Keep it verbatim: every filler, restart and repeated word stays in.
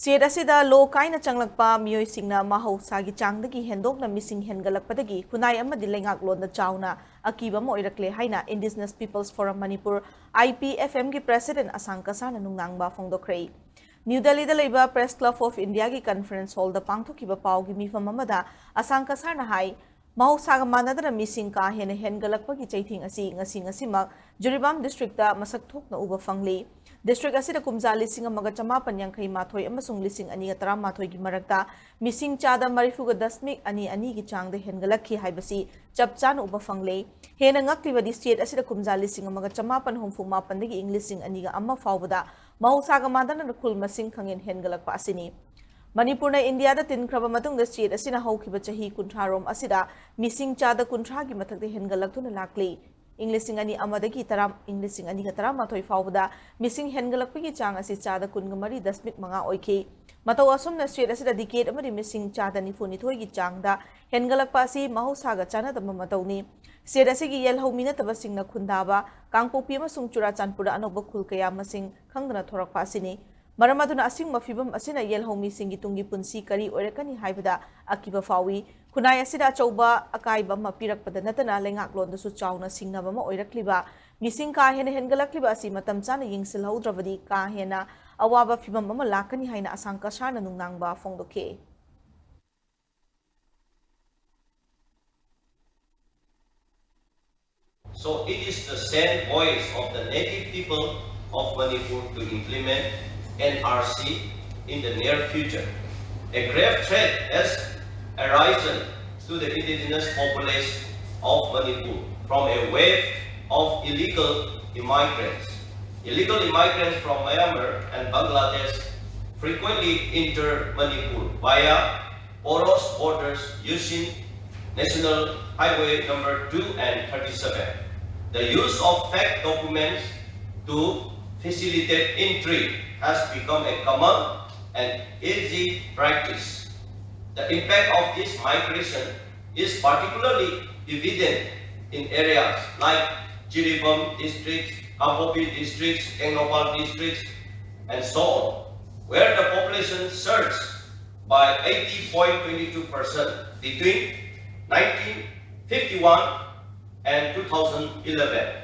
State ꯑꯁꯤꯗ ꯂꯣ ꯀꯥꯏꯅ ꯆꯪꯂꯛꯄ ꯃꯤꯑꯣꯏꯁꯤꯡꯅ ꯃꯍꯧꯁꯥꯒꯤ ꯆꯥꯡꯗꯒꯤ ꯍꯦꯟꯗꯣꯛꯅ ꯃꯤꯁꯤꯡ ꯍꯦꯟꯒꯠꯂꯛꯄꯗꯒꯤ ꯈꯨꯟꯅꯥꯏ ꯑꯃꯗꯤ ꯂꯩꯉꯥꯛꯂꯣꯟꯗ ꯆꯥꯎꯅ ꯑꯀꯤꯕ ꯑꯃ ꯑꯣꯏꯔꯛꯂꯦ ꯍꯥꯏꯅ Indigenous Peoples Forum Manipur, I P F M ꯒꯤ president ꯑꯁꯥꯡ ꯀꯁꯥꯔꯅ ꯅꯨꯡꯅꯥꯡꯕ ꯐꯣꯡꯗꯣꯛꯈ꯭ꯔꯦ꯫ ꯅ꯭ꯌꯨ ꯗꯦꯜꯂꯤꯗ ꯂꯩꯕ Press Club of India ꯒꯤ conference hall ꯗ ꯄꯥꯡꯊꯣꯛꯈꯤꯕ ꯄꯥꯎꯒꯤ ꯃꯤꯐꯝ ꯑꯃꯗ ꯑꯁꯥꯡ ꯀꯁꯥꯔꯅ ꯍꯥꯏ, ꯃꯍꯧꯁꯥꯒ ꯃꯥꯟꯅꯗꯅ ꯃꯤꯁꯤꯡ ꯀꯥ ꯍꯦꯟꯅ ꯍꯦꯟꯒꯠꯂꯛꯄꯒꯤ ꯆꯩꯊꯦꯡ ꯑꯁꯤ ꯉꯁꯤ ꯉꯁꯤꯃꯛ ꯖꯤꯔꯤꯕꯥꯝ district ꯇ ꯃꯁꯛ ꯊꯣꯛꯅ ꯎꯕ ꯐꯪꯂꯤ꯫ District ꯑꯁꯤꯗ ꯀꯨꯝꯖꯥ ꯂꯤꯁꯤꯡ ꯑꯃꯒ ꯆꯃꯥꯄꯟ ꯌꯥꯡꯈꯩ ꯃꯥꯊꯣꯏ ꯑꯃꯁꯨꯡ ꯂꯤꯁꯤꯡ ꯑꯅꯤꯒ ꯇꯔꯥꯃꯥꯊꯣꯏꯒꯤ ꯃꯔꯛꯇ ꯃꯤꯁꯤꯡ ꯆꯥꯗ ꯃꯔꯤꯐꯨꯒ ꯗꯁꯃꯤꯛ ꯑꯅꯤ ꯑꯅꯤꯒꯤ ꯆꯥꯡꯗ ꯍꯦꯟꯒꯠꯂꯛꯈꯤ ꯍꯥꯏꯕꯁꯤ ꯆꯞ ꯆꯥꯅ ꯎꯕ ꯐꯪꯂꯦ꯫ ꯍꯦꯟꯅ ꯉꯛꯂꯤꯕꯗꯤ state ꯑꯁꯤꯗ ꯀꯨꯝꯖꯥ ꯂꯤꯁꯤꯡ ꯑꯃꯒ ꯆꯃꯥꯄꯟ ꯍꯨꯝꯐꯨ ꯃꯥꯄꯟꯗꯒꯤ ꯏꯪ ꯂꯤꯁꯤꯡ ꯑꯅꯤꯒ ꯑꯃ ꯐꯥꯎꯕꯗ ꯃꯍꯧꯁꯥꯒ ꯃꯥꯟꯅꯗꯅ ꯈꯨꯜ ꯃꯁꯤꯡ ꯈꯪꯍꯦꯟ ꯍꯦꯟꯒꯠꯂꯛꯄ ꯑꯁꯤꯅꯤ꯫ ꯃꯅꯤꯄꯨꯔꯅ ꯏꯟꯗꯤꯌꯥꯗ ꯇꯤꯟꯈ꯭ꯔꯕ ꯃꯇꯨꯡꯗ state ꯑꯁꯤꯅ ꯍꯧꯈꯤꯕ ꯆꯍꯤ ꯀꯨꯟꯊ꯭ꯔꯥ ꯔꯣꯝ ꯑꯁꯤꯗ ꯃꯤꯁꯤꯡ ꯆꯥꯗ ꯀꯨꯟꯊ꯭ꯔꯥꯒꯤ ꯃꯊꯛꯇ ꯍꯦꯟꯒꯠꯂꯛꯇꯨꯅ ꯂꯥꯛꯂꯤ꯫ ꯏꯪ ꯂꯤꯁꯤꯡ ꯑꯅꯤ ꯑꯃꯗꯒꯤ ꯇꯔꯥ, ꯏꯪ ꯂꯤꯁꯤꯡ ꯑꯅꯤꯒ ꯇꯔꯥꯃꯥꯊꯣꯏ ꯐꯥꯎꯕꯗ ꯃꯤꯁꯤꯡ ꯍꯦꯟꯒꯠꯂꯛꯄꯒꯤ ꯆꯥꯡ ꯑꯁꯤ ꯆꯥꯗ ꯀꯨꯟꯒ ꯃꯔꯤ ꯗꯁꯃꯤꯛ ꯃꯉꯥ ꯑꯣꯏꯈꯤ꯫ ꯃꯇꯧ ꯑꯁꯨꯝꯅ state ꯑꯁꯤꯗ decade ꯑꯃꯗꯤ ꯃꯤꯁꯤꯡ ꯆꯥꯗ ꯅꯤꯐꯨ ꯅꯤꯊꯣꯏꯒꯤ ꯆꯥꯡꯗ ꯍꯦꯟꯒꯠꯂꯛꯄ ꯑꯁꯤ ꯃꯍꯧꯁꯥꯒ ꯆꯥꯟꯅꯗꯕ ꯃꯇꯧꯅꯤ꯫ State ꯑꯁꯤꯒꯤ ꯌꯦꯜꯍꯧꯃꯤ ꯅꯠꯇꯕꯁꯤꯡꯅ ꯈꯨꯟꯗꯥꯕ ꯀꯥꯡꯄꯣꯛꯄꯤ ꯑꯃꯁꯨꯡ ꯆꯨꯔꯥꯆꯥꯟꯄꯨꯔꯗ ꯑꯅꯧꯕ ꯈꯨꯜ ꯀꯌꯥ ꯃꯁꯤꯡ ꯈꯪꯗꯅ ꯊꯣꯔꯛꯄ ꯑꯁꯤꯅꯤ꯫ ꯃꯔꯝ ꯑꯗꯨꯅ ꯑꯁꯤꯒꯨꯝꯕ ꯐꯤꯚꯝ ꯑꯁꯤꯅ ꯌꯦꯜꯍꯧꯃꯤꯁꯤꯡꯒꯤ ꯇꯨꯡꯒꯤ ꯄꯨꯟꯁꯤ ꯀꯔꯤ ꯑꯣꯏꯔꯛꯀꯅꯤ ꯍꯥꯏꯕꯗ ꯑꯀꯤꯕ ꯐꯥꯎꯏ꯫ ꯈꯨꯟꯅꯥꯏ ꯑꯁꯤꯗ ꯑꯆꯧꯕ ꯑꯀꯥꯏꯕ ꯑꯃ ꯄꯤꯔꯛꯄꯗ ꯅꯠꯇꯅ ꯂꯩꯉꯥꯛꯂꯣꯟꯗꯁꯨ ꯆꯥꯎꯅ ꯁꯤꯡꯅꯕ ꯑꯃ ꯑꯣꯏꯔꯛꯂꯤꯕ ꯃꯤꯁꯤꯡ ꯀꯥ ꯍꯦꯟꯅ ꯍꯦꯟꯒꯠꯂꯛꯂꯤꯕ ꯑꯁꯤ ꯃꯇꯝ ꯆꯥꯅ ꯌꯦꯡꯁꯤꯜꯍꯧꯗ꯭ꯔꯕꯗꯤ ꯀꯥ ꯍꯦꯟꯅ ꯑꯋꯥꯕ ꯐꯤꯚꯝ ꯑꯃ ꯂꯥꯛꯀꯅꯤ ꯍꯥꯏꯅ ꯑꯁꯥꯡ ꯀꯁꯥꯔꯅ ꯅꯨꯡꯅꯥꯡꯕ ꯐꯣꯡꯗꯣꯛꯈꯤ꯫ So it is the same voice of the native people of Manipur to implement N R C in the near future. A grave threat has arisen to the indigenous population of Manipur from a wave of illegal immigrants. Illegal immigrants from Myanmar and Bangladesh frequently enter Manipur via porous borders using National Highway number two and thirty-seven. The use of fake documents to facilitate entry has become a common and easy practice. The impact of this migration is particularly evident in areas like Jiribam district, Kangpokpi district, Tengnoupal district, and so on, where the population surged by eighty point twenty two percent between nineteen fifty one and two thousand eleven.